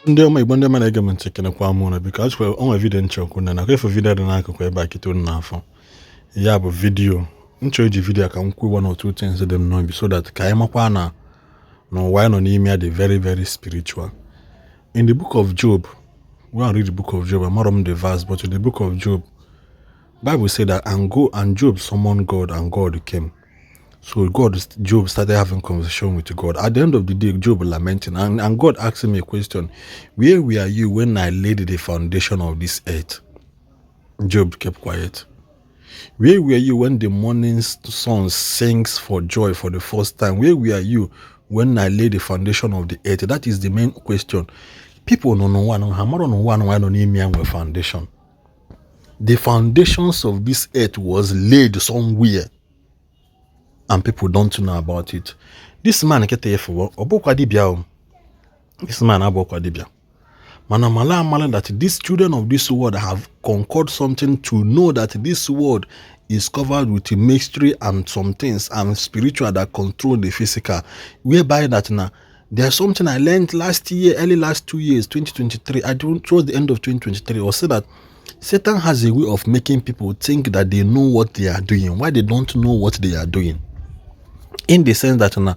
Ndị ọma Igbo, ndị ọma na-ege m ntị, kenekwa m ụnụ. Biko, achịkwa onwe video nchọkwu na nakwa efu video dị n'akụkụ ebe a kịta unu n'afọ ya bụ video nchọ iji video ka m kwuo one or two things dị m n'obi, so that ka anyị makwa na n'ụwa anyị nọ n'ime ya dị very, very spiritual. In the Book of Job, go and read the Book of Job. Amarọ m the verse, but in the Book of Job, Bible say that and go and Job summoned God and God came. So God, Job started having conversation with God. At the end of the day, Job lamenting, and God asked him a question: "Where were you when I laid the foundation of this earth?" Job kept quiet. "Where were you when the morning sun sings for joy for the first time? Where were you when I laid the foundation of the earth?" That is the main question. People nọ n'ụwa nọ ha mara n'ụwa nọ nọ n'ime ya nwe foundation. The foundations of this earth was laid somewhere and people don't know about it. This man nkịta efu ọ bụkwa dibịa o. This man abụkwa dibịa. Mana mala amala that these children of this world have concord something to know that this world is covered with mystery and some things and spiritual that control the physical. Whereby that now there's something I learned last year, early last 2 years, 2023. I don't, towards the end of 2023, or say that Satan has a way of making people think that they know what they are doing, why they don't know what they are doing. In the sense that na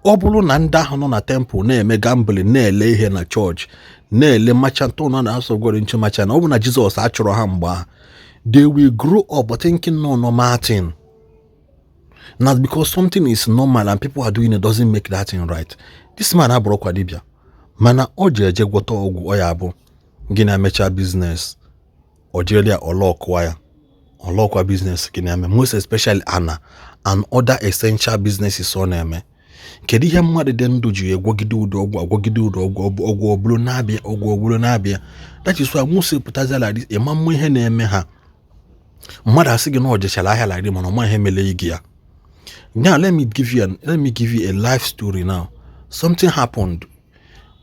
ọ bụrụ na ndị ahụ nọ na temple na-eme gambling, na-ele ihe na chọọchị, na-ele merchant nọ na House of God nche merchant, na ọ bụ na Jizọs achọrọ ha mgbe ahụ, they will grow up thinking no normal thing. Not because something is normal and people are doing it doesn't make that thing right. This man abụrụkwa dibịa, mana ọ ji eje gwọta ọgwụ ọ ya bụ gị na-emecha business, ọ jeela ya ọlọkụwa ya ọlọkwa business gị na-eme, most especially ana and other essential businesses ọ na-eme. Kedu ihe mmadụ dị ndụ ji egwogide ụdị ọgwụ, agwọgide ụdị ọgwụ, ọgwụ ọbụrụ na-abịa, ọgwụ ọbụrụ na-abịa? That is why Musa pụtazi like this, ịma mmụ ihe na-eme ha. Mmadụ asị gị na ọ jechara ahịa like this, mana ọma ihe mere gị ya. Now let me give you a life story. Now something happened,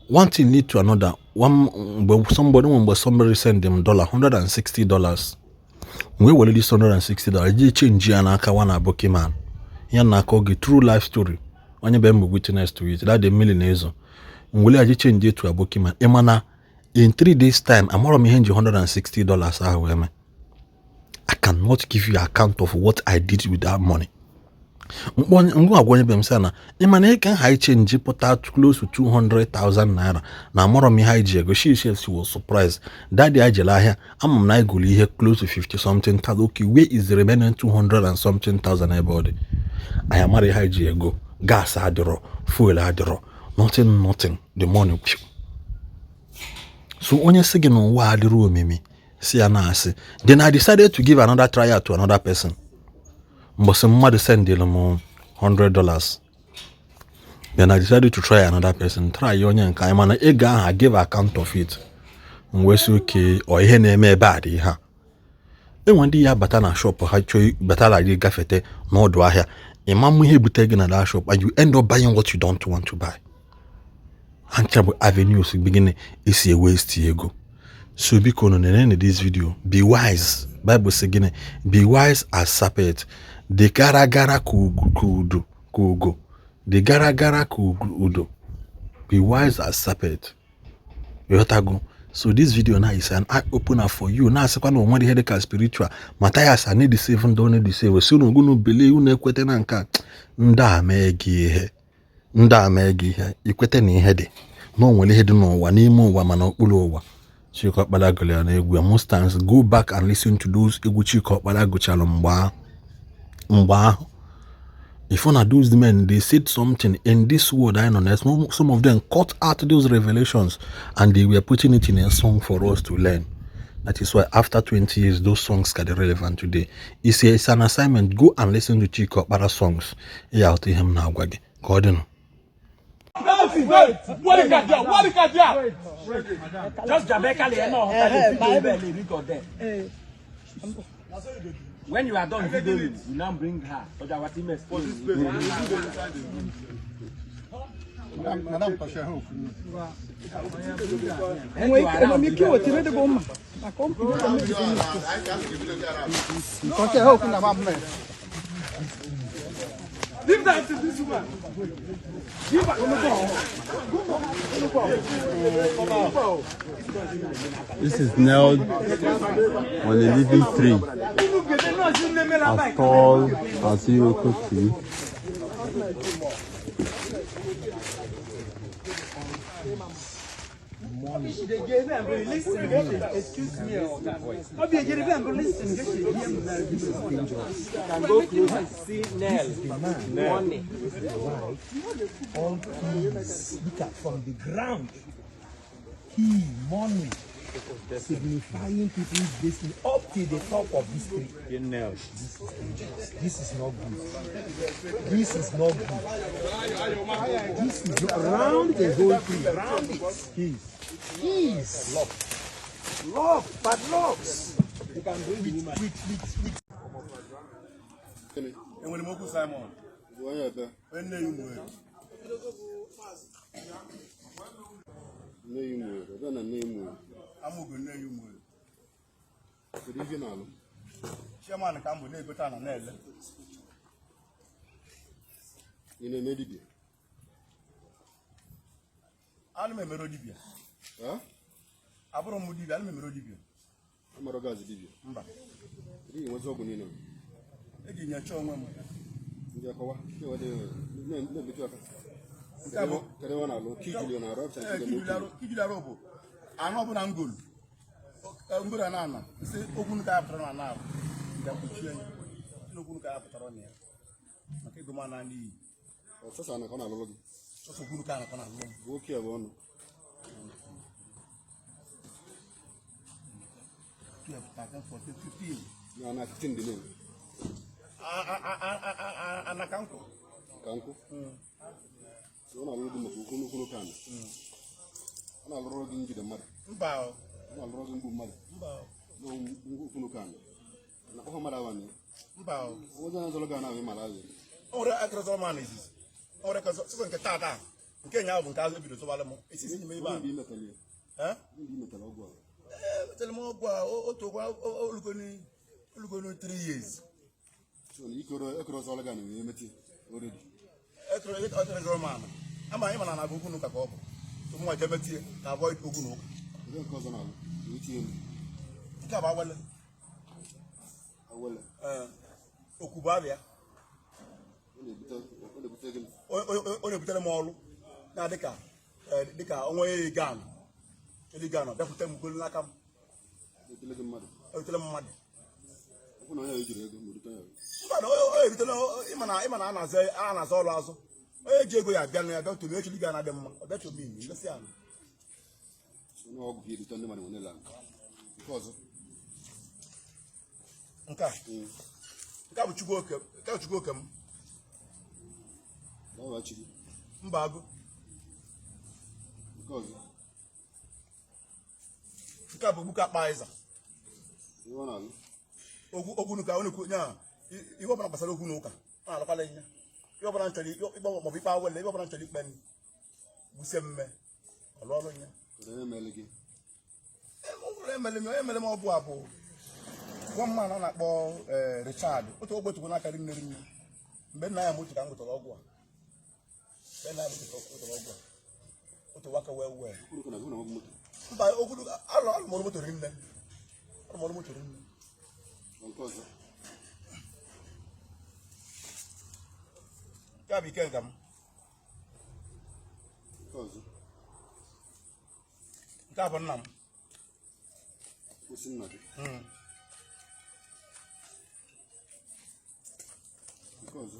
one thing lead to another. One mgbe somebody, mgbe somebody send them dollar, $160, wee were this $160 jee change ya n'aka one aboki man ya na-akọ gị true life story. Onye be m bụ witness to it. That day mmiri na-ezo, nwere ya jee change to aboki man. Ị ma na in 3 days time, amarọ m ihe nji $160 ahụ wee mee. I cannot give you account of what I did with that money. Ngwa, agwa onye be m sị na ị ma na ị ka ha change pụta close to 200,000 naira na amarọ m ihe anyị ji ego. She was surprised. Daddy, anyị jere ahịa, ama m na anyị gụrụ ihe close to 50 something thousand. Okay, where is the remaining 200 and something thousand? Ebe ọ dị, anyị amara ihe anyị ji ego. Gas adịrọ, fuel adịrọ, nothing, nothing, the money phew. So onye sị gị n'ụwa adịrọ omimi, si ya na-asị. Then I decided to give another trial to another person. Mbọsị mmadụ sendịrị m $100, then I decided to try another person, try onye nke anyị, mana ego ahụ, I give account of it. M wee sị oke ọ ihe na-eme ebe a dị ihe a. Enwe ndị ya bata na shop ha chọọ batara gị gafete n'ọdụ ahịa, ịma mmụ ihe bute gị na that shop, and you end up buying what you don't want to buy. Ha ncha bụ avenues begin esi waste ego. So biko nụ, nene this video. Be wise. Bible sị gịnị? Be wise as serpent, dị gara gara ka udo, ka ugo dị gara gara ka udo. Be wise as serpent. Ịghọtago? So this video now is an eye opener for you. Na-asịkwa na onwere ihe dịka spiritual Matthias a na-edeceive ndị ọ na-edeceive, si unu unu believe, unu ekwete na nke a. Ndị a mee gị ihe, ndị a mee gị ihe, ikwete na ihe dị, na o nwere ihe dị n'ụwa, n'ime ụwa, mana okpuru ụwa. Chika Ọkpara gụrụ ya n'egwu ya. Most times, go back and listen to those egwu Chika Ọkpara gụchara mgbe ahụ. Mgbe ahụ if na those men, they said something in this world I know some of them cut out those revelations and they were putting it in a song for us to learn. That is why after 20 years those songs are relevant today. It's an assignment. Go and listen to Chika Ọkpara songs. Ya ụtọ ihe m na-agwa gị ka ọ dị nụ. Wait, what there? Just Jamaica, le no, video be record there. When you are done videoing, you now bring her. So that what he For this place, we do inside the room. Madam, Tasha, hope. Enwe ike iwetara ego mma na kọmputa. Okay, hope na mama. Give that to this woman. Give her. This is nailed on a living tree as tall as Iroko tree. Excuse me. Can go close and see nail. Money. All keys, look at from the ground. Key, money, signifying people's destiny up to the top of this tree. This is dangerous. This is not good. This is not good. This is not, round the whole tree. Round it. Keys. Keys. Lock. Lock, padlocks. With Enwere m okwu Simon. Onye ebe? Onye nne ya ụmụ eri. Nne ya ụmụ ebe na nne ya ụmụ. Amụgo nne ya ụmụ eri. Kedu ife na-alụ? Chairman ka m bụ na-egote ana na-ele. Ị na-eme dibịa? Ana m emere dibịa. Ha? Abụrụ m dibịa, ana m emere dibịa. Amara gaazị dibịa. Mba. Kedu ihe nwezi ọgwụ niile? Eji nyocha onwe m. Ndị akọwa, na-emetụ aka. Nke a bụ Kedu ebe ọ na-alụ? Kijuli na arụ ọbụcha Ee, nke na-ekwu. kijuli arụ bụ anụ ọbụla ngolu. Ngolu a na-ana. Nsị okwu nke ya pụtara na ana ahụ. Nga mkpuchie ya. Sị na okwu nke ya pụtara na ya. Maka ego m ana n'iyi. Ọsọsọ na ka ọ na-alụlụ gị. Sọsọ okwu nke a nakọ na-alụ m. Bụ oke bụ ọnụ. 12, 13, 14, 15. Na na 15 dị n'elu. Anaka nkụ. Ka nkụ. So ọ na-alụrụ gị maka okwu n'okwu n'oke ana. Ọ na-alụrụ gị njide mmadụ. Mba o. Ọ na-alụrụ gị mgbu mmadụ. Mba o. Na okwu n'oke ana. Na ọhụ mmadụ awa na ya. Mba o. Onye na-azọrọ gị ana ahụ ịmara azụ. O nwere akịrị zọrọ m ana izizi. O nwere sọsọ nke taata nke nya bụ nke azụ ebido zọbalụ m. Esisi n'ime ebe a. Ndị imetara ya. Eh? Ndị imetara ọgwụ ahụ. Ee, emetere m ọgwụ a otu ọgwụ olugoni 3 years. So na ikoro ekoro ọzọ gị ana wee meti already. Ekere ekere zọrọ m ana. Ama anyị mana na bụ okwu n'ụka ka ọ bụ. So mụnwa jee metie ka avoid okwu n'ụka. Kedu nke ọzọ na-alụ? Wee tinye m. Nke a bụ awele. Awele. Ee, okwu bụ abịa. Ọ na-ebute gịnị? Ọ na-ebutere m ọrụ na dịka dịka onwe ego ana. Ego ana bịakwute m golu n'aka m. Ebutele gị mmadụ. Ebutere m mmadụ. Ọ bụ na onye ahụ ejiri ego ma erute ya. Mba na onye erutela ịma na a na-azụ ọrụ azụ. Onye ji ego ya abịa na ya bịa tomi echiri ga na-adị mma. Ọ bịa tomi imi nlesị ala. So na ọgwụ ka erute ndị mmadụ nwere ala. Nke ọzọ. Nke a. Nke a bụ Chukwu oke nke a bụ Chukwu oke m. Laghachi gị. Mba agụ. Nke ọzọ. Nke a bụ Ogbuka akpa ịza. Ihe ọ na-alụ. Okwu okwu n'ụka ọ na-ekwu nya ihe ọbụla gbasara okwu n'ụka ọ na-alụkwala ya. Ihe ọbụla m chọrọ ikpe maọbụ ikpe awele ihe ọbụla m chọrọ ikpe m gwusie mme ọ lụọ ọrụ ya. Kedu onye mere gị? Ọ emere m onye mere m ọgwụ a bụ nwa mma a na-akpọ Richard. Otu ọgwụ otu n'aka rinne rinne. Mgbe nna ya moto ka m gụtara ọgwụ a. Mgbe nna ya moto ka m gụtara ọgwụ a. Otu waka wee wee. Okwu n'ụka na-agụ na ọgwụ moto. Mba okwu alụ alụ mọrọ moto rinne. Alụ mọrọ moto rinne. Nke ọzọ. Nke a bụ ike nka m. Nke ọzọ. Nke a bụ nna m. Kwụsị nna gị. Nke ọzọ.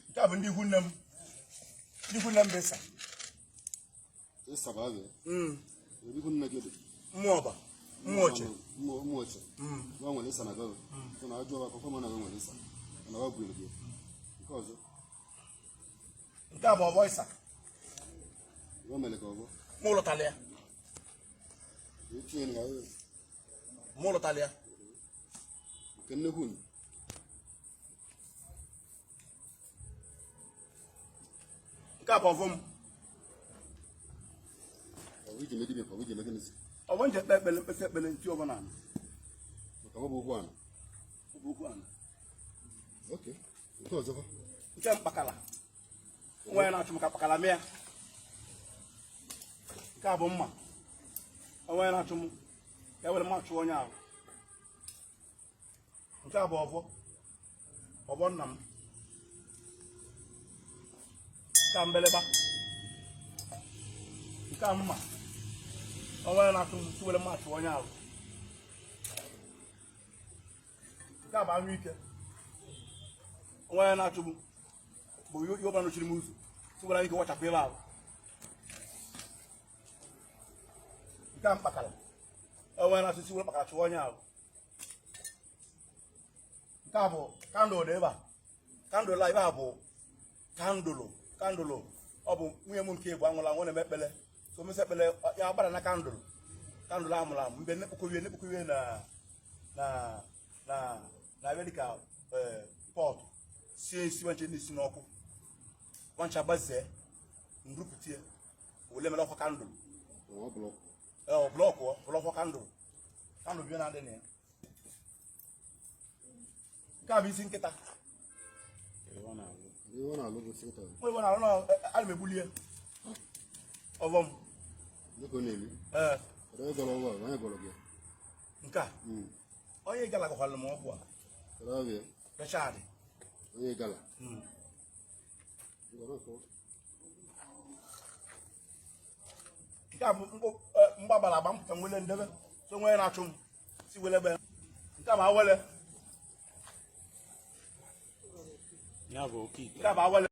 Nke a bụ ndị ikwu nne m. Ndị ikwu nne m bụ ịsa. Ịsa bụ abịa. Ebe ikwu nne gị dị. Mmụọ ọba. Mmụọ oche. Mmụọ oche. Nwa nwere ịsa na be. So na ajọ akụkọ ma na be nwere ịsa. Na ọ bụ gị. Nke ọzọ. Nke a bụ ọbọ ịsa. Ihe mere ka ọ bụ. Mụ lụtara ya. Wee tinye na Mụ lụtara ya. nke nnekwu unu. Nke a bụ ọvọ m. Ọ bụ iji eme dibịa ka ọ bụ iji eme gịnịzi? Ọvọ m ji ekpe ekpele mkpesi ekpele nti ọbọ na ala. Maka ọ bụ okwu ana. Ọ bụ okwu ala. Okay. Nke ọzọ kwa. Nke mkpakala, nwa ya na-achụ m ka mkpakala mịa. Nke a bụ mma, onwe ya na-achụ m ka e were mma chụọ onye ahụ. Nke a bụ ọfọ, ọfọ nna m. Nke a mbeleba. Nke a mma, onwe ya na-achụ m si were mma chụọ onye ahụ. Nke a bụ anyụ ike, onwe ya na-achụ m bụ ihe ọbụla nọchiri m ụzọ si were anyụ ike wachapụ ebe ahụ. Nke a mkpakara, onwe ya na-achụ si were mkpakara chụọ onye ahụ. Nke a bụ kandụl dị ebe a, kandụl a ebe a bụ kandụlụ kandụlụ. Ọ bụ nwunye m nke bụ anwụrụ anwụ na-eme ekpele, so mesi ekpele ya gbara na kandụl kandụl amụrụ amụ mgbe nekpokọwie nekpokọwie na na na na ebe dịka pot sie esi nwanche na-esi n'ọkụ nwanche agbazee nrupụtie wele mere ọkwa kandụl blọkụ blọkụ kandụl kandụl bi na-adị na ya. Nke a bụ isi nkịta. Nwa na-alụ na ana m egbuli ya ọvọ m. Ee, nke a onye gala gwakwara m ọgwụ a, Richard. Nke a bụ mgbabara agba mpụta nwele ndebe so nwere na-achụ m si wele be. Nke a bụ awele. Nke a bụ awele.